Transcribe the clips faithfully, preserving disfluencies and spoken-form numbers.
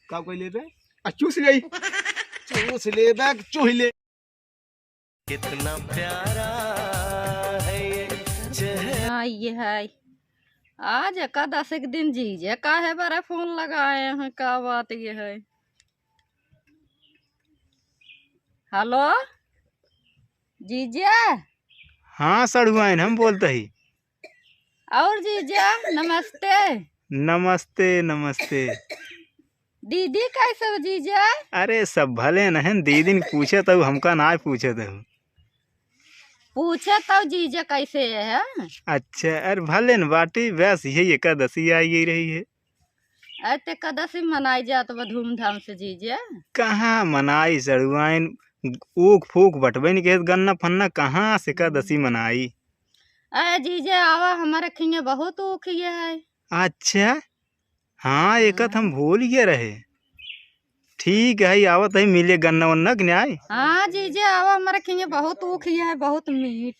का कह लेबे? आ चूस ले। चूस लेबे, चूस ले। कितना प्यारा है ये चेहरा। हाँ, ये है। आज एकादशी के दिन जीजे काहे बड़ा फोन लगाए हैं, का बात ये है? हेलो, जीजे। हाँ सड़ुआइन, हम बोलत ही। और जीजा, नमस्ते। नमस्ते, नमस्ते। दीदी कैसे हो जीजा? अरे सब भले न हैं, दीदी न पूछत हऊ, हमका नाहीं पूछत हऊ। पूछत हऊ जीजा कैसे है? अच्छा, अरे भले न बाटी, बस यही एकादशी आई गई रही है। अरे त एकादशी मनाई जात बा धूमधाम से जीजा। कहाँ मनाई सड़ुआइन, ऊख फूक बटबे नहीं कहत, गन्ना फन्ना कहाँ से एकादशी मनाई? अरे जीजा, आवा, हमारे खिया बहुत ऊख ये है। अच्छा, हाँ, एका त हम भूल गए रहे। ठीक है, आवत है मिले गन्ना वन्ना के न्याय। हाँ जीजा, आवा, हमारे खिया बहुत ऊख ये है, बहुत मीठ।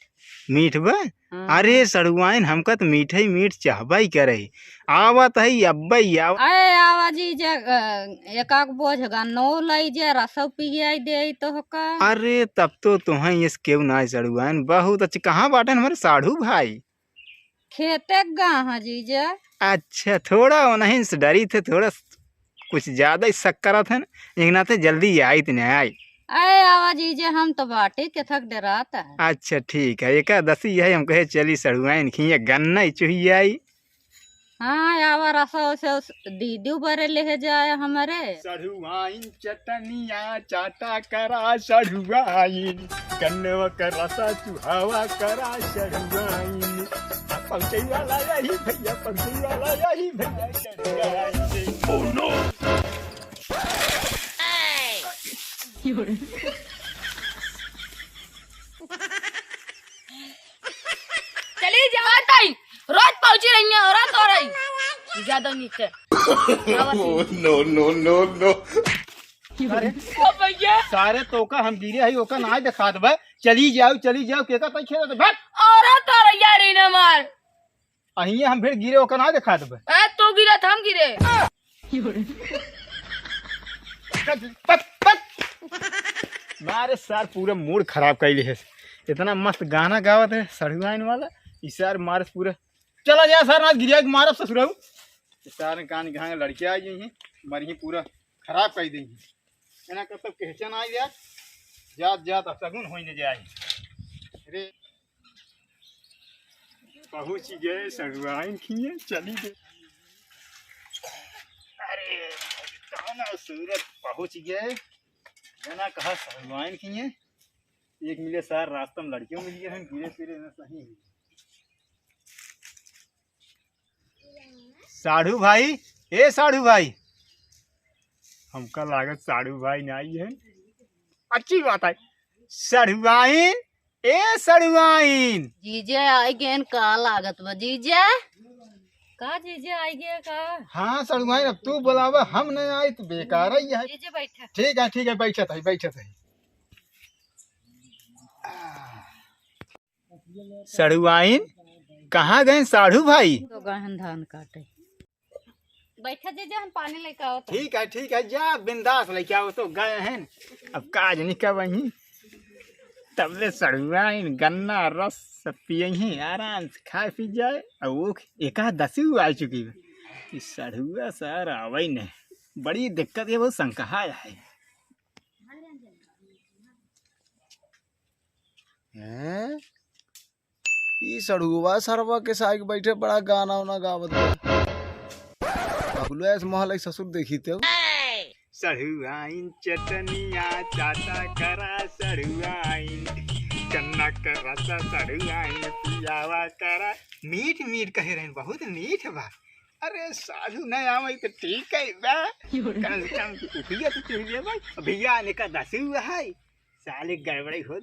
मीठ बा? हाँ। अरे सड़ुआइन, हमका त मीठे मीठ चाहबे करे। आवत है अब्बे आव। अरे आवा जीजा, अ, एक आक बोझ गन्नो लई जे, रसो पियाई दे तोहका। अरे तब तो तुहें इस केहू ना सड़ुआइन, बहुत अच्छे। कहाँ बाटन हमारे साढ़ू भाई? खेते गा हाँ जीजा। अच्छा, थोड़ा उन्हीं से डरी थे, थोड़ा कुछ ज्यादा ही शक करत है ना, एक नाते जल्दी आइत नहीं आई। अरे आवा जीजा, हम तो बाटी के थक डरात है। अच्छा ठीक है, एकादशी है, हम कहे चली सड़ुआइन खिया गन्ना ही चुही आई। हाँ, आवा रसा उसे उस दीदी बरे ले जाए हमारे। सड़ुआइन चटनिया चाटा करा सड़ुआइन, गन्नवा का रसा चुहावा करा सड़ुआइन। पहुँचे वाला यही भैया, पहुँचे वाला यही भैया, सड़ुआइन। Oh no! चली जात हई, रोज पहुंची रही है, औरत हो रही। ज्यादा नीचे। Oh, no, no, no, no। अरे, ओ भैया। सारे तोका हम गिरे हई, ओका नाहीं देखात बा। चली जाओ, चली जाओ, केका तई खेलत बा? औरत हो रही यार, इन्हें मार। अहिए हम फिर गिरे, ओका नाहीं देखात बा। ए, तू गिरा था, हम गिरे। पक, पक। मारे सार पूरा मूड खराब कइले है। इतना मस्त गाना गावत है सड़ुआइन वाला, ई सार मारे पूरा। चला जा सार, आज गिरिया के मारब ससुराऊ। ई सार कान कहाँ लड़के आ गई हैं, मरी पूरा खराब कइ देई हैं। एना कब तक कहचन आ गया, जात जात असगुन होई न जाए। अरे पहुँच गए सड़ुआइन खिए, चली गए। अरे, कौन सूरत पहुँच गए, जना कहा सड़ुआइन खिए। एक मिले सार रास्ता में लड़कियों मिल गए हैं, गिरे फिरे ना सही। साढ़ू भाई, ए साढ़ू भाई, हमका लागत साढ़ू भाई ना आई है। अच्छी बात है, सड़ुआइन, ए सड़ुआइन। जीजे आई गेन का लागत बा जीजे? का जीजे आई गे का? हाँ सड़ुआइन, अब तू बुलावा, हम नहीं आई तो बेकार ही है। जीजे बैठा। ठीक है, ठीक है, बैठत है, बैठत है। सड़ुआइन, कहाँ गए साढ़ू भाई? तो गए हैं धान काटे। बैठा जीजा, हम पानी लेके आवत हई। ठीक है, ठीक है, जा बिंदास लेके आओ, तो गए हैं। अब का जनी का वहीं तबले सड़ुआइन गन्ना रस सब पियही, आराम से खाए पी जाए। और वो एकादशी आ चुकी है, कि सड़ुआ सार आवै नहीं, बड़ी दिक्कत है, बहुत शंका है। हैं? ई सड़ुआ सरवा के साइक बैठे बड़ा गाना उना गावत बा। बकुलो ऐस मोहल्ला के ससुर देखी तो। सड़ुआइन चटनिया चाटा करा सड़ुआइन, चना का रसा सड़ुआइन पियावा करा। मीठ मीठ कहे रहन, बहुत मीठ बा। अरे साढ़ू नहीं आवे तो ठीक है बा, कम से कम उठिया तो चढ़ जाए भाई। भैया ने का दसुआ है, साले गड़बड़ाई हो।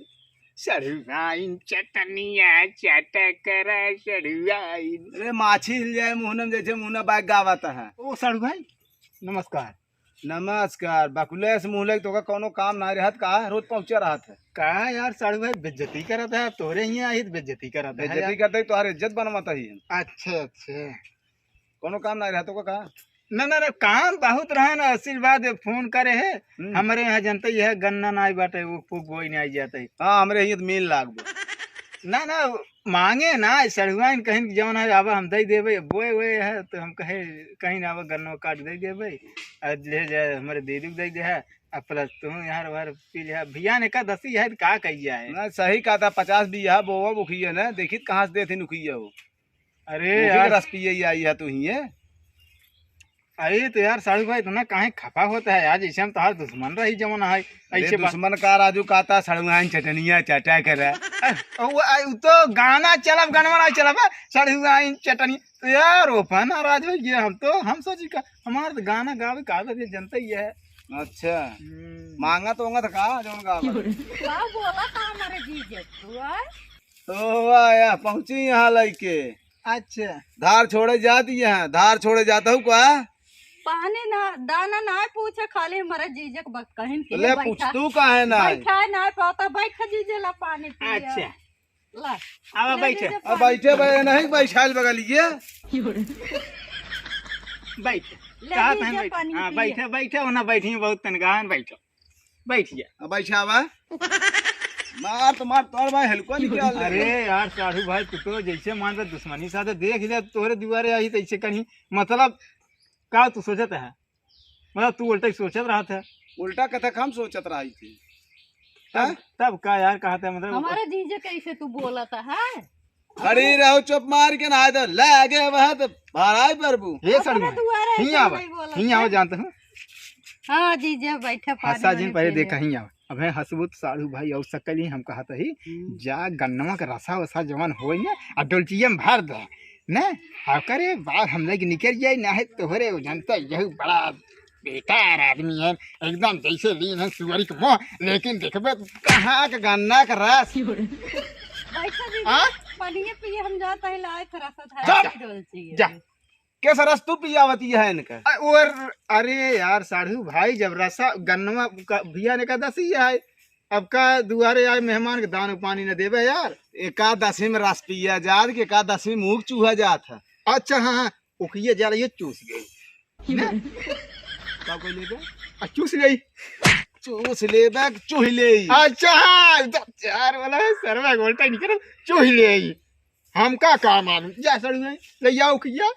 सड़ुआइन चटनिया चाटा करा सड़ुआइन। अरे माछी हिल जाए मुहना में, जैसे मुहना बाइक गावत है। ओ सड़ुआइन, नमस्कार। नमस्कार। बकुलेश मुहले तोका कौनो काम ना रहत का? रोज पहुँचा रहत है। का यार सड़ुआइन बेइज्जती करत है, तोरे ही आई तो बेइज्जती करत है बेइज्जती यार। करते ही तोहार इज्जत बनवत ही। अच्छा, अच्छा। कौनो काम ना रहत का? ना, ना, ना, काम बहुत रहा ना, आशीर्वाद फोन करे है। हम्म। हमरे यहाँ जनते ही है, गन्ना नाई बाटे, वो फूक बोई नाई जाते। हाँ, हमरे यहाँ तो मेन लाग बो। ना, ना, मांगे ना, सड़ुआइन कहीं जवन है, अब हम दे देबे, बोए, बोए है, तो हम कहे, कहीं ना, अब गन्नो काट दे देबे, और ले जाए, हमरे दीदी को दे दे है, अब plus तू यार, वार पी ले, भैया ने कहा, दसी है, तो का कही जाए? ना, सही कहा था, पचास बीघा बोवा बुखिया ना, देखित कहाँ से देते नुखिया हो। अरे वो भी यार। रस पिए ही आई है तू ही है। अरे तो यार साढ़ू भाई, इतना काहे खफा होता है यार, जैसे हम तोहार दुश्मन रही जवन है, अरे ऐसे बात। दुश्मन का राजू कहता, सड़ुआइन चटनिया चटा करे। अ, वो, आ, वो तो गाना चलब, गनवा ना चलब, आ, सड़ुआइन चटनी। तो यार वो पर नाराज हो गया, हम तो, हम सोची का, हमार तो गाना गावे का आदत है, जनता ही है। अच्छा। हम्म। मांगा तो होंगा था का, जौन गावे? का बोला था हमारे जीजे, तू आए? ओ, आया, पहुंची यहाँ लइके। अच्छा। धार छोड़े जात ही है, धार छोड़े जात हूँ का? पानी ना, दाना ना पूछे, खाली हमारे जीजे के बक-, कहिन के ले, बैठा। पूछतू काहे ना? बैठा ना पाता, बैठा जीजे ला पानी पिया। अच्छा। ला। आवा ले बैठे। जीजे अब पानी बैठे, पिया। बै-, नहीं बैठाल बगलिए। बैठ। ले कहा जीजे तहन बैठ। पानी हाँ, पिया। बैठे, बैठे, ओना बैठी, बहुत तनखाह है, बैठो। बैठ जा। अब बैठा बा। मार तो मार, तोर भाई हल्को निकाल दे। अरे यार साढ़ू भाई, तू तो जैसे मान रहे दुश्मनी साथे देख ले, तोरे दुआरे आई तैसे कहीं, मतलब का तू सोचत है? मतलब तू उल्टा ही सोचत रहा था। उल्टा कथक हम सोचत रही थी। तब, हैं? तब का यार कहा था, मतलब हमारे जीजे कैसे तू बोलत है? खड़ी रहो, चुप मार के ना, तो लागे वह तो भराई प्रभु। हे अपने सड़ुआ, दुआरे ही ऐसे आवा, नहीं बोलत ही आवा है। जानते हो। हाँ जीजे, बैठे पानी हंसा जिन वानी पहले पी देखा, ले। ही आवा। अब है हंसबू तो साढ़ू भाई और सकल ही हम कहत ही, हम्म। जा गन्नवा के रसा वसा जवन होई ना, आ डोलचिया में भर दे, ने? आ करे बाहर हम लेके निकल जाए, ना है तोहरे वो जनता यही बड़ा बेकार आदमी है, एकदम जैसे लीन है सुअरी के मुंह, लेकिन देखबे कहाँ के गन्ना के रस। बैठा दीदी, हाँ? पानिये पिए हम जात है, लाए थोड़ा सा जा, धार के डोल चाहिए। जा। कैसा रस तू पियावती है इनका? अ-, और अरे यार साढ़ू भाई, जब रसा गन्नवा का, भैया ने कहा दसी है, अब का दुआरे आए मेहमान के दान पानी न देवे यार। एकादशी में रस पिया जात कि एकादशी में ऊख चूहा जात है। अच्छा, हाँ, हाँ, उखिया जाला ये चूस गई। ने? का कोई लेबे? आ, चूस ले। चूस लेबे, चूह ले। अच्छा, हाँ, तो चार वाला है, सरवा गोल्टा निकल, चूह ले। हमका का मालूम? जा सड़ुआ, ले जाओ उखिया,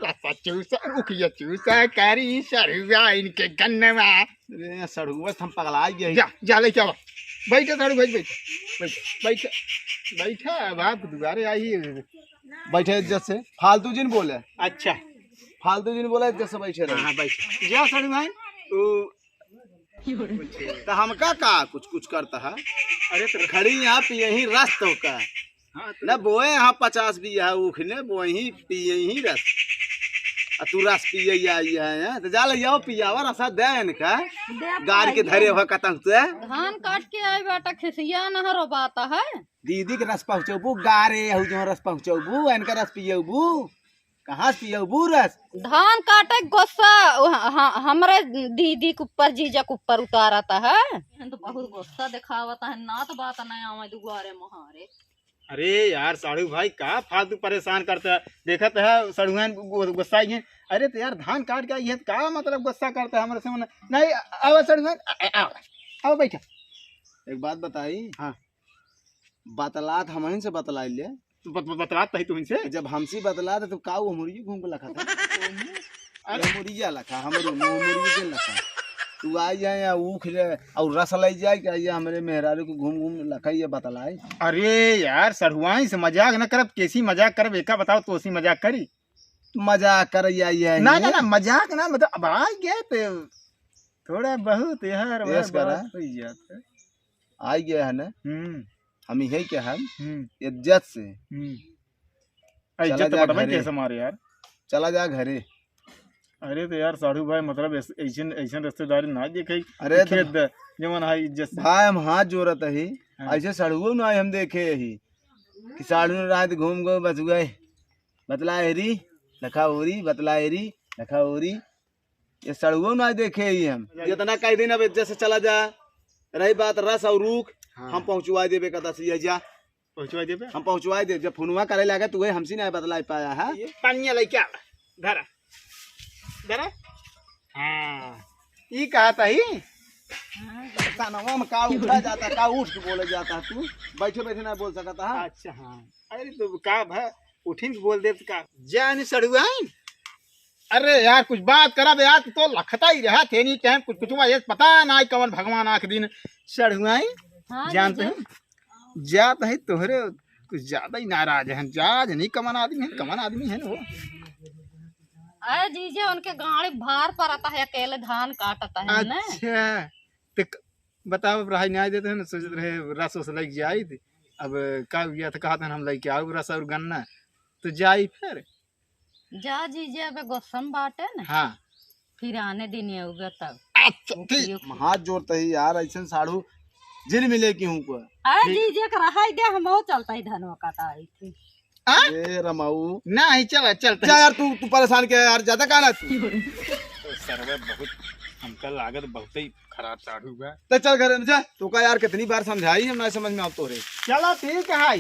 रसा चूसा, उखिया चूसा, करी सड़ुआ इनके गन्नवा। अरे, सड़ुआ, हम पगला गए। जा, जा, ले जाओ। बैठा सड़ू भाई, बैठा, बैठा, बैठा, बैठा, अब आप दुआरे आई। बैठे इज्जत से, फालतू जिन बोले। अच्छा। फालतू जिन बोले, इज्जत से बैठे रहो। हाँ, हाँ, बैठ। जा सड़ू भाई, तू तो हमका का कुछ, कुछ करता है? अरे तो खड़ी यहाँ पे यही रस तो का। हाँ, तो न बोए यहाँ पचास बीघा ऊख ने, बोए ही पिए ही रस। आ तू रस पिए आई है, हैं? तो जा ले जाओ पियावा रसा दे इनका। दे गार के पाइए। धरे हो कतहु से। धान काट के आई बाटा, खिसिया न रोबाता है। दीदी के रस पहुँचबू, गारे हऊ जो रस पहुँचबू, इनका रस पियबू। कहाँ से पियबू रस? धान काटे के गुस्सा ह-, ह-, हमरे दीदी के ऊपर, जीजा के ऊपर उतारत है। एहन तो बहुत गुस्सा दिखावत है, नात बात नहीं आवे दुआरे मुहारे। अरे यार साढ़ू भाई, का फालतू परेशान करता है? देखत है सड़ुआइन गु-, गुस्सा ही है। अरे तो यार धान काट के आई है, का मतलब गुस्सा करता है हमरे से? नहीं, आओ सड़ुआइन, आ-, आ-, आओ, आओ बैठा। एक बात बताई। हाँ। बतलात हमहिन से बतलाई ले। तू बत-, बत-, बतलात तही तुमसे। जब हमसे बतलात है, तो का वो मुर्गी घूम के लखा था? अरे। ये मुर्गिया लखा, हमरे मुंह मुर्गी के लखा। तू आई जाए या ऊख ले, और रस लाई जाए, क्या ये हमरे मेहरारू को घूम घूम लखा, ये बतलाई। अरे यार, सड़ुआइन से मजाक न करब, कैसी मजाक करब, एका बताओ, तो ऐसी मजाक करी? मजाक कर या, ये ना, ये। ना, ना, मजाक ना, मतलब, अब आ गए तो थोड़ा बहुत यार, वह ऐस करा। बात हो जाता है। आई गया है ना, हम्म। हम यही के हम हम्म। इज्जत से हम्म। आ, चला इज्जत तो जा बटवा घरे। कैसे मारे यार? चला जा घरे। अरे तो यार साढ़ू भाई, मतलब ऐस-, ऐसन, ऐसन रिश्तेदारी ना देखे। अरे तो खेत दे, जवन हाई इज्जत से। भाई हम हाथ जोड़त ही, हाँ। ऐसे साढ़ुओ ना हम देखे ही कि साढ़ू ने रात घूम गए बस गए, बतला एरी, लखा ओरी, बतला एरी, लखा ओरी। ये सड़ुओ ना देखे ही हम। जितना कह दिन अब इज्जत से चला जा। रही बात रस और रूख, हाँ। हम पहुँचवा देबे का दस ये जा। पहुँचवा देबे? हम पहुँचवा दे। जब फोनवा करे लगे तो वही हमसे नहीं बतला पाया है। ये पानिया लेके आ, धरा। जरा। हाँ, ई कहत ही। हाँ। कानवा में का उठा जाता, का उठ के बोले जाता तू? बैठे बैठे ना बोल सकता है। अच्छा, हाँ। अरे तो का भा, उठिन के बोल दे तो का? जानी सड़ुआइन। अरे यार, कुछ बात करा बे यार, तू तो लखता ही रहा थे नहीं टाइम कुछ, कुछ हुआ, ये पता ना कवन भगवान आख दिन सड़ुआइन। हाँ, जानते जीजा। हैं? जात है तोहरे कुछ ज्यादा ही नाराज हैं। जाज नहीं, कमन आदमी है, कमन आदमी है वो। अरे जीजे, उनके गाड़ी भार पड़ता है, अकेले धान काटता है ना। अच्छा, तो क-, बताओ, अब रहाई नहीं देते हैं ना, सोचते रहे रस वस लग जाई थी। अब का हुआ था, कहा था हम लेके आओ रस और गन्ना, तो जाई फिर। जा जीजे, अबे गुस्सा में बाटे ना। हाँ। फिर आने दिन ये होगा तब। अच्छा, ओके, ठीक। ओके। हाथ जोड़ते ही यार, ऐसे साढ़ू जिन मिले की हूँ को। अरे ठीक। जीजे के रहाई दे, हम वो चलता ही धनवा काटा आई थी। आ? ए रमाऊ। नहीं, चला, चलता जा ही। यार, तू, तू परेशान क्या यार, ज्यादा काला तू। तो सरवा बहुत, हमका लागत बहुत ही खराब साढ़ू बा। तो चल घर में जा, तू का यार कितनी बार समझाई, हम ना समझ में आवत तोरे। चला ठीक है,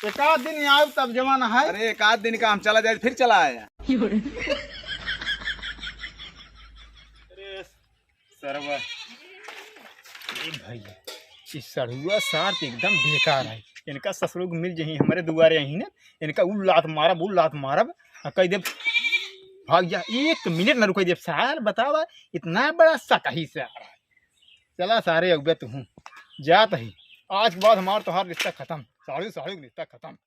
एक आध दिन आउ तब जमाना है। अरे एक आध दिन का हम चला जाए, फिर चला आया। अरे सरवा, ए भैया, ई सढ़ुआ सार तो एकदम बेकार है। इनका ससुरो के मिल जही हमरे दुआरे अही ना, इनका उ लात मारब, उ लात मारब, आ कह देब, "भाग जा, एक मिनट न रुके देब।" सार बतावा, इतना बड़ा सकही सार है। चला सारे, अउबे तू हूँ, जात ही। आज के बाद हमार तोहार रिश्ता खतम, साढ़ू साढ़ू के रिश्ता खतम।